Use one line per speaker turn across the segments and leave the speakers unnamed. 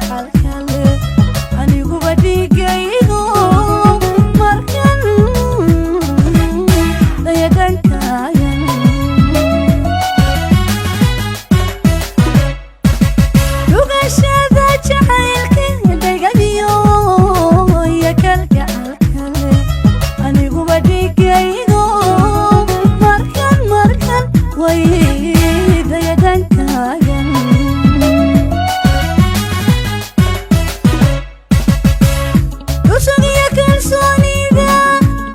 Kalgacalkale aniguba dhigaygo markan dayadhankaagan. Dhugashada jacaylka dhegadiyo iyo kalgacalkale aniguba dhigaygo markan markan way dayadhankaagan. Dhusugiyo kalsoonida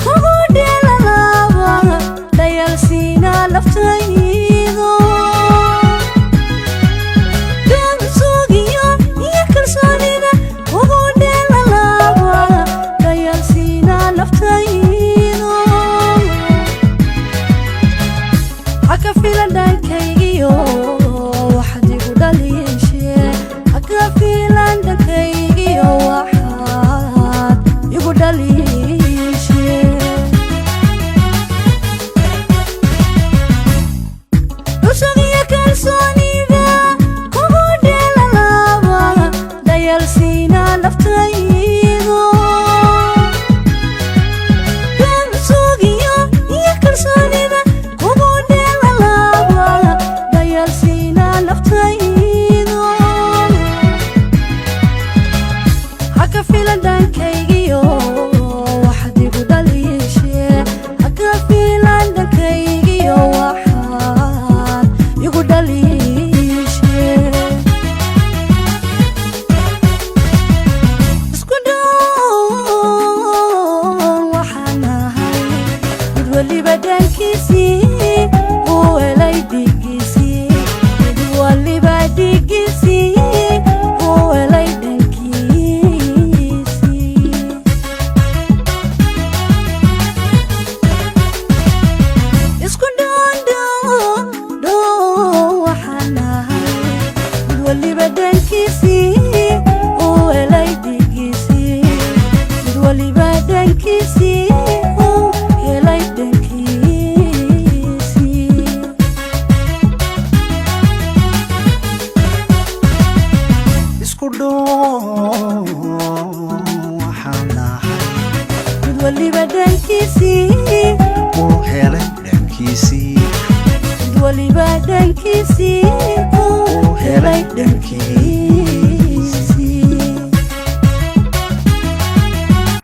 kugu dheelalaaba dhayalsiina laftaydo. Dhulsugiyo iyo kalsoonida kugu dheelalaaba dhayalsiina laftaydo. Haka filan dhankaygiyo waxaad igu dhaliishee, haka filan dhankaygiyo waxaad igu dhaliishee. Dhusugiyo kalsoonida kugu dheelalaaba dhayalsiina laftaydo. Dhulsugiyo iyo kalsoonida kugu dheelalaaba dhayalsiina laftaydo. Haka filan dhankaygiyo waxaad igu dhaliishee, haka filan dhankaygiyo waxaad igu dhaliishee. Isku dhoon waxaan ahay mid waliba dhankiisii uu helay dhigiisii, mid waliba dhigiisii uu helay dhankiisii. Isku dhoon dhoon dhoon waxaan ahay mid waliba dhankiisii uu helay dhigiisii, mid waliba dhankiisii uu helay dhankiisii.
Isku dhoon waxaan nahay
Mid waliba dhankiisii
uu helay dhankiisii,
mid waliba dhankiisii uu
uu helay dhankiisii.